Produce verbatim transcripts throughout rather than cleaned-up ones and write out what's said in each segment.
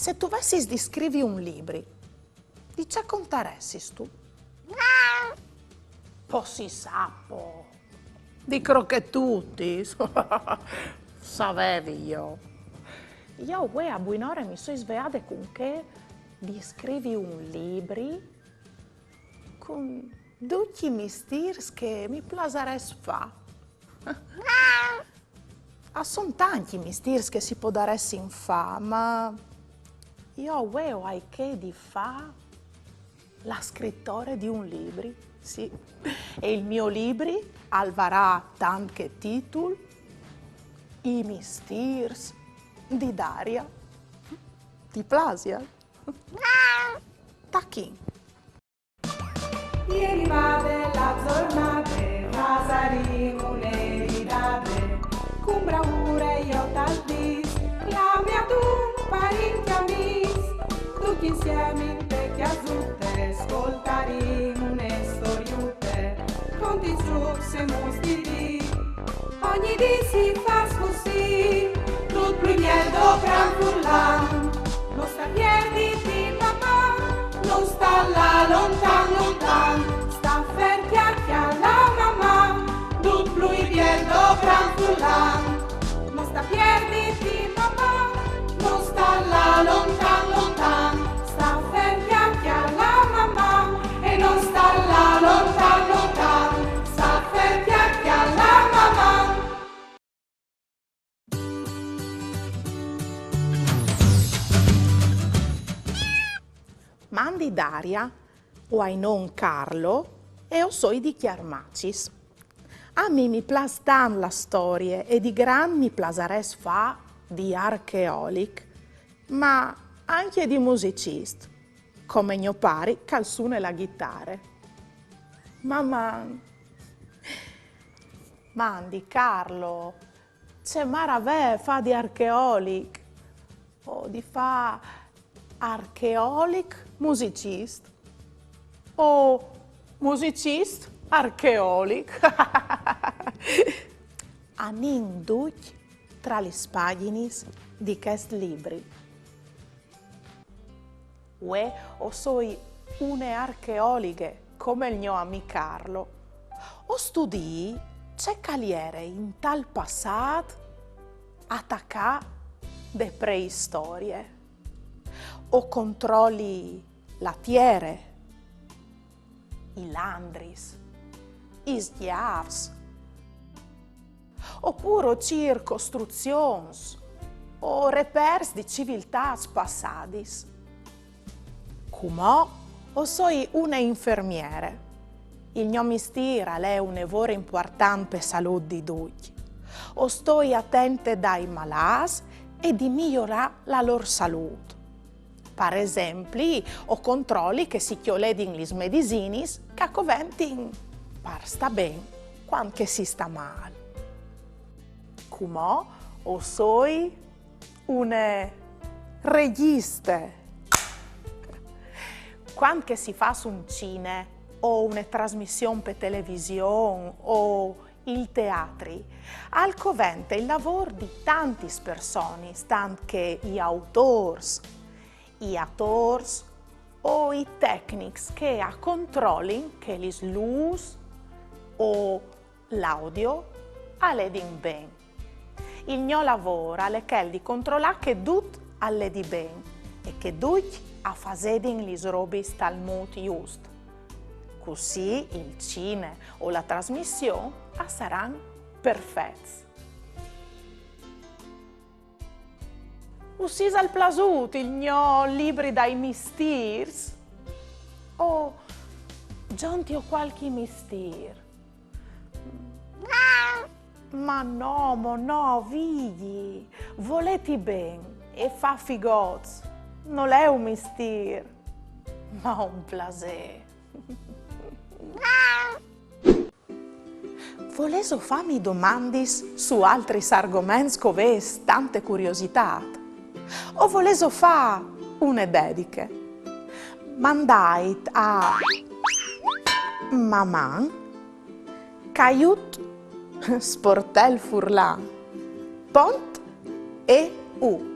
Se tu vessis di scrivi un libri, di ce contaressistu? Po si sa po. Di crochetutis. Savevi jo. Jo vuê a buinore mi soi sveade cun chê di scrivi un libri cun ducj i mistîrs che mi plasarès fâ. A son tancj i mistîrs che si podaressin fâ, ma jo vuê o ai chê di fâ la scritore di un libri, sì. E il gno libri al varà tant che titul: I mistîrs di Daria. Ti plasial? Tachìn. E rivade la zornade, fasarìn une ridade, cun braure jo tal dîs, clami adun parint e amîs, ducj insiemi inte cjasute, scoltarìn une storiute, contis, zûcs e muts di dì. Ogni dì si fâs cussì, dut plui biel dopran furlan. No sta pierditi, Maman, no sta lâ lontan, lontan. Sta fer, cjale, cjale, Maman, dut plui biel dopran furlan. No sta pierditi, Maman, no sta lâ lontan, lontan. Sta fer, cjale, cjale, Maman, e no sta lâ lontan, lontan. Sta fer, cjale, cjale, Maman. Mandi Daria, o ai non Carlo e o soi di Cjarmacis. A mi mi plâs tant la storie e di grant mi plasarès fâ di archeolic, ma ancje di musicist, come gno pari che al sune la ghitare. Maman! Mandi Carlo, ce maravee fâ di archeolic, o di fâ archeolic musicist, o musicist archeolic. Anìn ducj tra lis pagjinis di chest libri. Vuê o soi une archeolighe come il gno amì Carlo. O studii ce che al jere intal passât a tacâ de preistorie. O controli la tiere, i landris, i sgjâfs, opûr o cîr costruzions o repers di civiltâts passadis. Cumò o soi une infermiere. Il gno mistîr al è une vore impuartant pe salût di ducj. O stoi atente dai malâts e di miorâ la lôr salût. Par esempli, o controli che si cjoledin lis medisinis che a coventin par stâ ben cuant che si sta mâl. Cumò o soi une regjiste. Cuant che si fâs un cine o une trasmission pe television o il teatri, al covente il lavôr di tantis personis, tant che i autôrs, i atôrs o i tecnics che a controlin che lis lûs o l'audio a ledin ben. Il gno lavôr al è chel di controlâ che dut al ledi ben e che ducj a fasedin lis robis tal mût just. Cussì il cine o la trasmission a saran perfets. Us isal plasût il gno libri dai mistîrs? O zonti jo cualchi mistîr? Ma no, mo no, Vigji, volêti ben e fâ figots nol è un mistîr, ma un plasê. Volêso fâmi domandis su altris argoments che o vês tante curiositât? O volêso fâ une dediche? Mandait a maman caiut sportel furlan pont eu.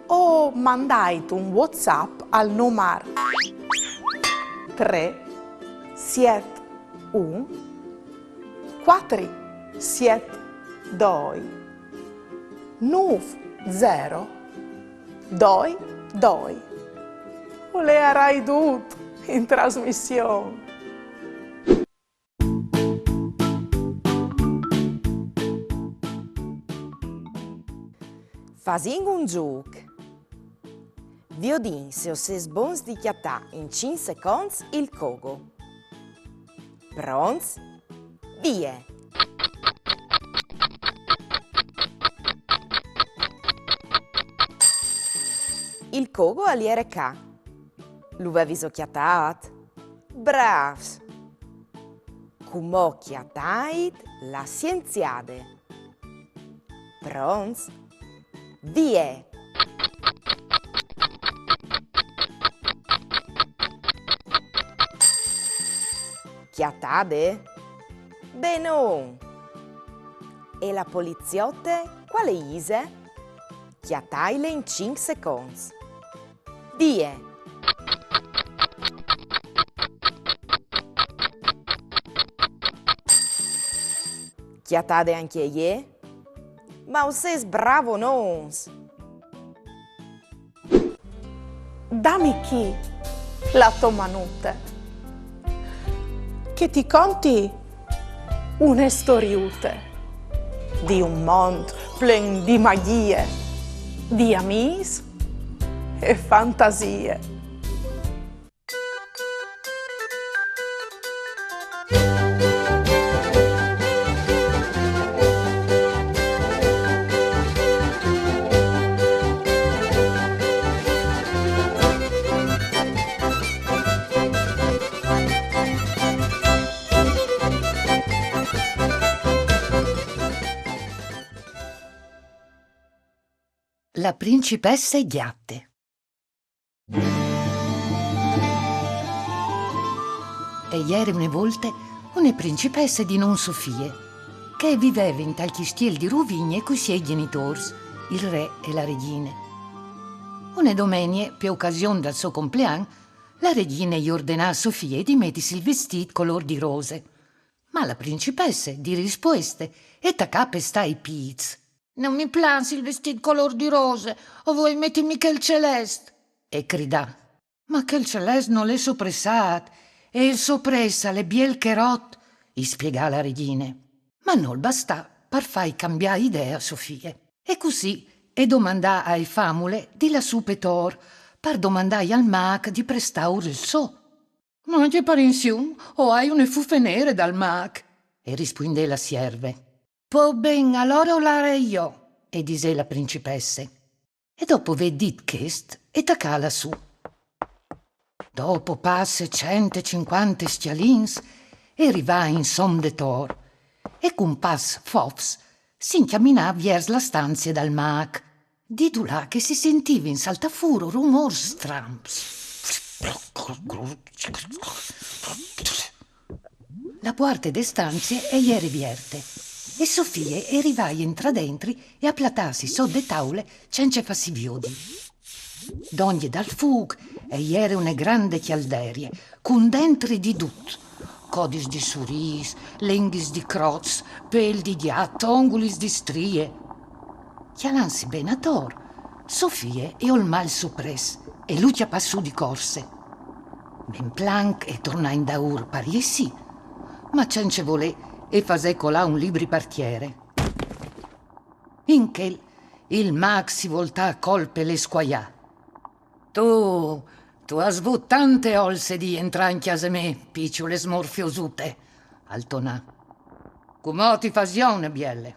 O mandait un WhatsApp al numar trê siet un cuatri siet doi nûf zero doi doi. O learai dut in trasmission. Fasìn un zûc. Viodìn se o sês bons di cjatâ in cinc seconts il cogo. Pronts? Vie! Il cogo al jere ca. Lu veviso cjatât? Brâfs! Cumò cjatait la sienziade. Pronts? Vie! Cjatade? Benon! E la poliziote cuale ise? Cjataile in cinc seconts. Vie! Cjatade ancje jê? Ma o sês bravonons! Dami chi la tô manute, che ti conti une storiute di un mont plen di magjie, di amîs e fantasie. La principesse gjate. E jere une volte une principesse di non Sofie, che e viveve intal cjistiel di Ruvigne cui siei gjenitôrs, il re e la regjine. Une domenie, pe ocasion dal so complean, la regjine i ordenà a Sofie di metisi il vestît colôr di rose. Ma la principesse, di rispueste, e tacà a pestâ i pîts. «No mi plâs il vestît colôr di rose, o vuei metimi chel celest!» e cridà. «Ma chel celest nol è sopressât, e il sopress al è biel che rot», i spiegà la regjine. Ma nol bastà par fâi cambiâ idee a Sofie. E cussì e domandà ae famule di lâ sù pe tor, par domandâi al mâc di prestâur il so. «Ma ancje par insium o ai une fufe nere dal mâc», e rispuindè la sierve. «Po ben, alore o larai jo», e disè la principesse. E dopo vê dit chest, e tacà a lâ sù. Dopo passe cent e cincuante scjalins, e rivà insom de tor, e cun pas fofs si incjaminà viers la stanzie dal mâc, di dulà che si sintivin saltâ fûr rumôrs stramps. La puarte de stanzie e jere vierte, e Sofie e rivà a jentrâ dentri e a platâsi sot de taule cence fâsi viodi. Dongje dal fûc e jere une grande cjalderie, cun dentri di dut: codis di surîs, lenghis di crots, pêl di gjat, ongulis di strie. Cjalantsi ben ator, Sofie e olmà il sopress e lu cjapà sù di corse. Ben planc e tornà indaûr par jessî, ma cence volê e fasè colâ un libri par tiere. In chel il mâc si voltà a colp e le scuaià. «Tu, tu âs vût tante olse di jentrâ in cjase mê, piçule smorfiosute», al tonà. «Cumò ti fâs jo une biele.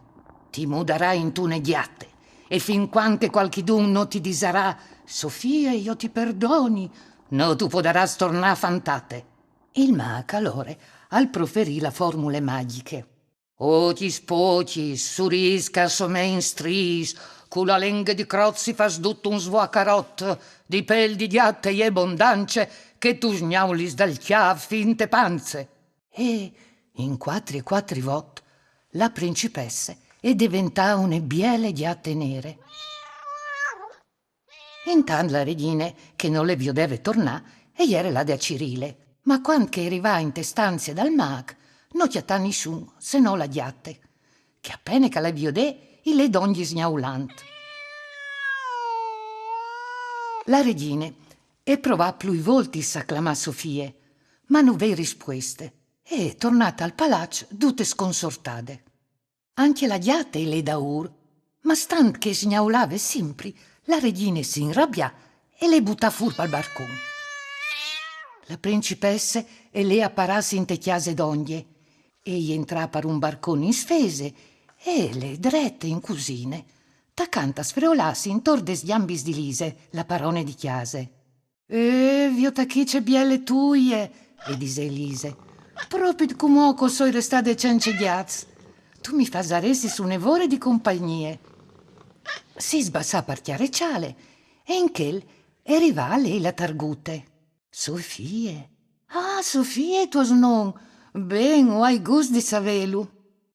Ti mudarai intune gjate, e fin cuant che cualchidun no ti disarà: Sofie, jo ti perdoni, no tu podarâs tornâ fantate.» Il mâc alore al proferì la formule magjiche. Ocjis pocjis, surîs che a somein striis, cu la lenghe di crot si fâs dut un svuacarot, di pêl di gjat e je bondance, che tu sgnaulis dal cjâf fin te panze. E in cuatri e cuatri vot la principesse e deventà une biele gjate nere. Intant la regjine, che no le viodeve tornâ, e jere lade a cirîle. Ma cuant che e rivà inte stanzie dal mâc, no cjatà nissun, se no la gjate, che a pene che le viodè, i lè dongje sgnaulant. La regjine e provà plui voltis a clamâ Sofie, ma no vè rispueste, e e tornà tal palaç dute sconsortade. Ancje la gjate e lè daûr, ma stant che e sgnaulave simpri, la regjine si inrabià e le butà fûr pal barcon. La principesse e lè a parâsi inte cjase dongje, e jentrà par un barcon in sfese, e e lè drete in cusine, tacant a sfreolâsi intor des gjambis di Lise, la parone di cjase. Eh, viôt chi ce biele tuie, e disè Lise. Propit cumò che o soi restade cence gjats. Tu mi fasaressis une vore di compagnie. Si sbassà par cjareçâle, e in chel e rivà a lei la targute. Sofie. Ah, Sofie tuo snon. Ben, o ai gust di savêlu.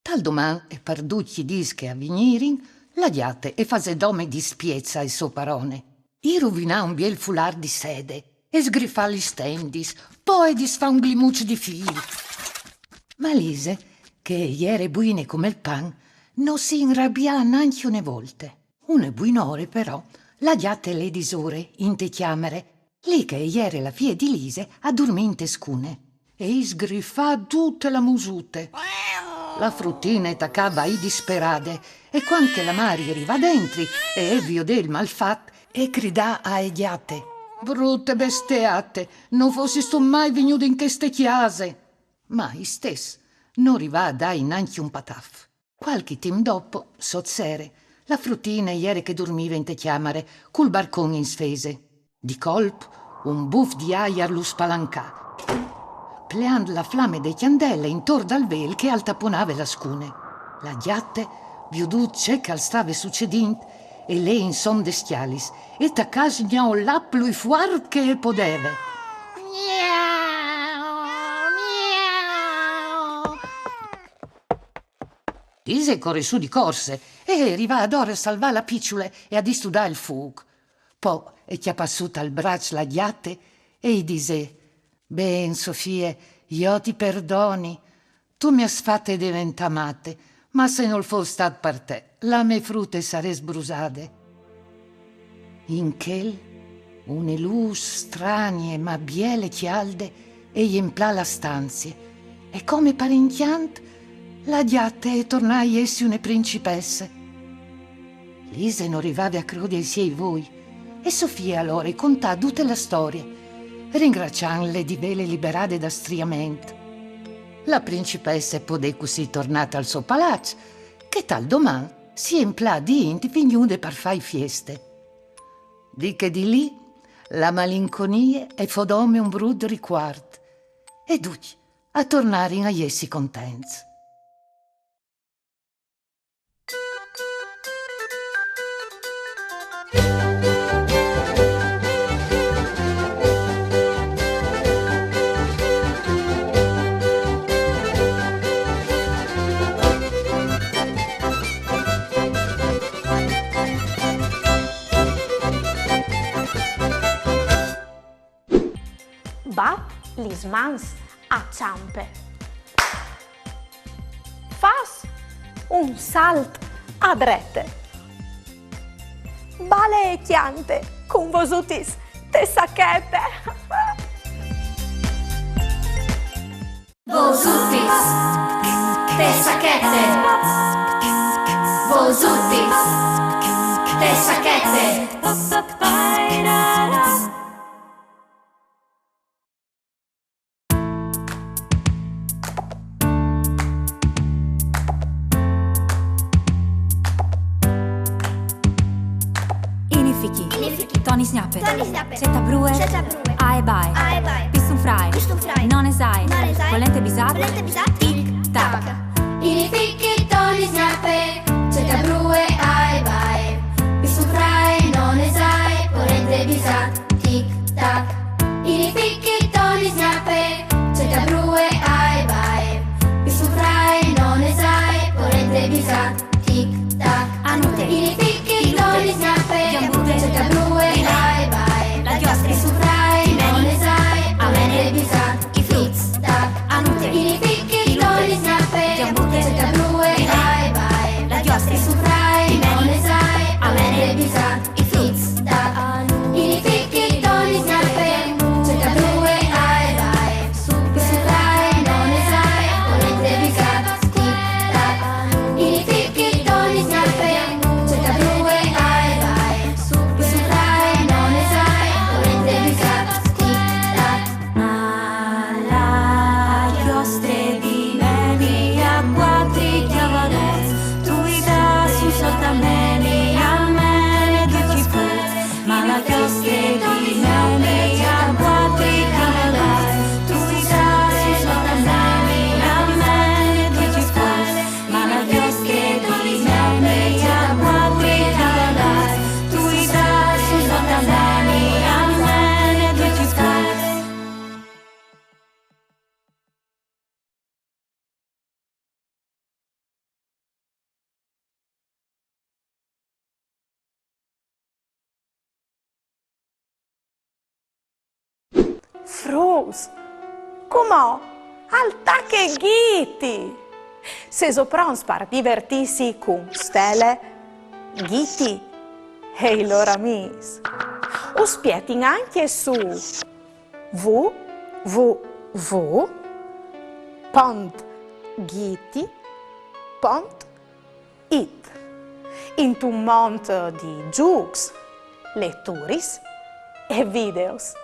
Tal doman e par ducj i dîs che a vignirin, la gjate e fasè dome dispiets ae sô parone. I ruvinà un biel fulâr di sede, e sgrifà lis tendis, po e disfà un glimuç di fîl. Ma Lise, che e jere buine come il pan, no si inrabià nancje une volte. Une buinore, però, la gjate e lè disore inte cjamare, li che e jere la fie di Lise a durmî inte scune. E i sgrifà dute la musute. La frutine e tacà a vaî disperade, e cuant che la mari e rivà dentri e e viodè il malfat, e cridà ae gjate: Brute besteate, no fossistu mai vignude in cheste cjase! Ma istès no rivà a dâi nancje un pataf. Cualchi timp dopo, sot sere, la frutine e jere che e durmive inte cjamare, cul barcon in sfese. Di colp, un buf di aiar lu spalancà, pleant la flame de cjandele intor dal vêl che al taponave la scune. La gjate, viodût ce che al stave sucedint, e lè insom des scjalis, e tacà a sgnaulâ plui fuart che e podeve. Lise e corè sù di corse e e rivà adore a salvâ la piçule e a distudâ il fûc. Po e cjapà sù tal braç la gjate e i disè: Ben, Sofie, jo ti perdoni. Tu mi âs fate deventâ mate, ma se nol fos stât par te, la mê frute e sarès brusade. In chel, une lûs stranie ma biele cjalde e jemplà la stanzie, e come par incjant, la gjate e tornà a jessi une principesse. Lise no rivave a crodi ai siei voi, e Sofie alore i contà dute la storie, ringraciantle di vêle liberade dal striament. La principesse e podè cussì tornâ tal so palaç, che tal doman si jemplà di int vignude par fâi fieste. Di chê dì li, la malinconie e fo dome un brut ricuart, e ducj a tornarin a jessi contents. Bat lis mans a çampe. Fâs un salt a drete. Bale e cjante cun vosutis te sachete. Vosutis te sachete. Vosutis te sachete. Ini fichi. Ini fichi. Toni sgnape. Toni sgnape. Ce tabrue. Ce tabrue. Ae bae. Ae bae. Pistun frae. Pistun frae. None sae. None sae. Volente bisat. Volente bisat. Tic tac. Ini fichi, Toni sgnape. Ce tabrue, ae bae. Pistun frae, none sae. Volente bisat. Tic tac. Ini fichi, Toni sgnape. Ce tabrue, ae bae. Pistun frae, none sae. Volente bisat. Tic tac. Anute. Ini fichi, Toni sgnape. Gjambute. Ce tabrue, Fruts, cumò al tache Ghiti! Sêso pronts par divertîsi cun Stele, Ghiti e i lôr amîs? Us spietin ancje su w w w pont ghiti pont it, intun mont di zûcs, leturis e videos.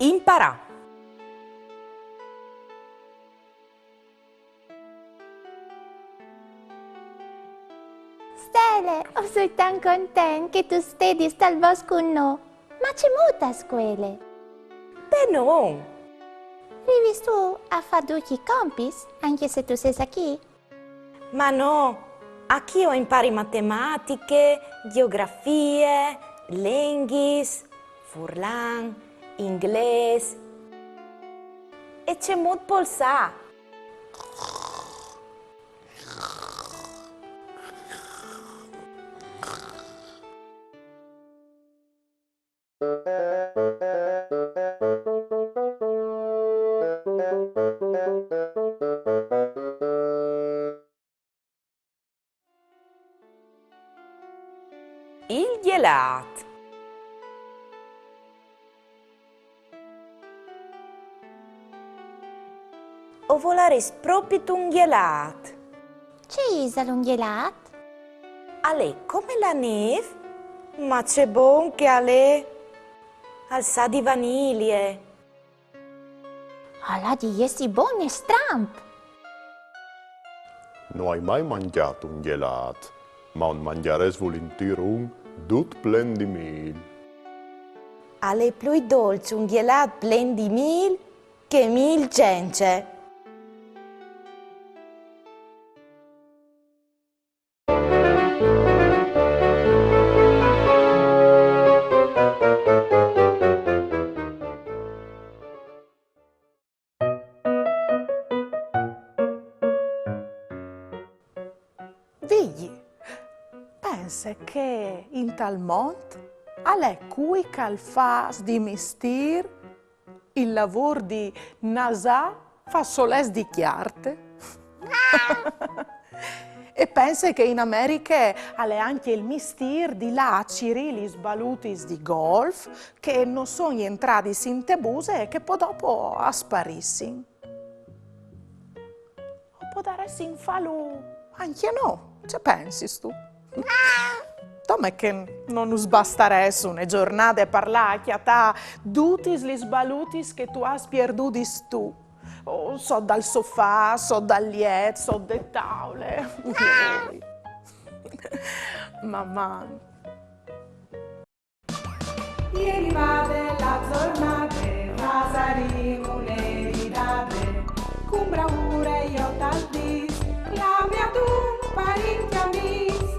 Imparâ. Stele, o soi tant content che tu stedis tal bosc cun nô. Ma cemût âstu? Benon! Rivistu a fâ ducj i compits, ancje se tu sês achì? Ma no, achì o impari matematiche, gjeografie, lenghis, furlan, inglês. E cemût polsâ? Il gjelât. O volarès propit un gjelât. Ce isal un gjelât? Al è come la nêf, ma ce bon che al è! Al sa di vanilie. Al à di jessi bon e stramp! No ai mai mangjât un gjelât, ma o 'nt mangjarès vulintîr un dut plen di mîl. Al è plui dolç un gjelât plen di mîl che mîl cence. Vigji, pense che intal mont al è cui che al fâs di mistîr il lavôr di nasâ fassolets di cjarte. E pense che in Americhe al è ancje il mistîr di lâ a cirî lis balutis di golf che no son jentradis inte buse e che po dopo a sparissin. O podaressin fâlu ancje nô, ce pensistu? Dome che no nus bastarès une zornade par lâ a cjatâ dutis lis balutis che tu âs pierdudis tu. O sot dal sofà, sot dal liet, sot de taule. Ui. Maman. Jeri vade la zornade, fasarìn une ridade, cun braure jo tal dîs, clamìn un parint di amîs,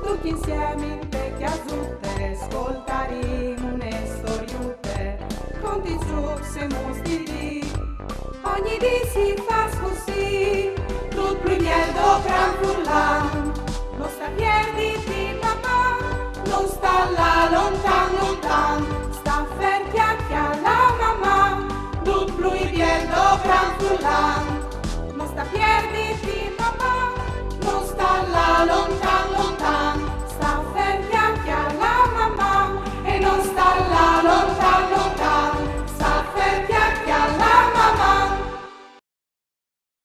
ducj insiemi inte cjasute, scoltarìn une storiute, conti zûcs e muts di dì. Ogni dì si fâs cussì, dut plui biel dal Gran Furlan. No sta pierditi, maman, no sta lâ lontan, lontan.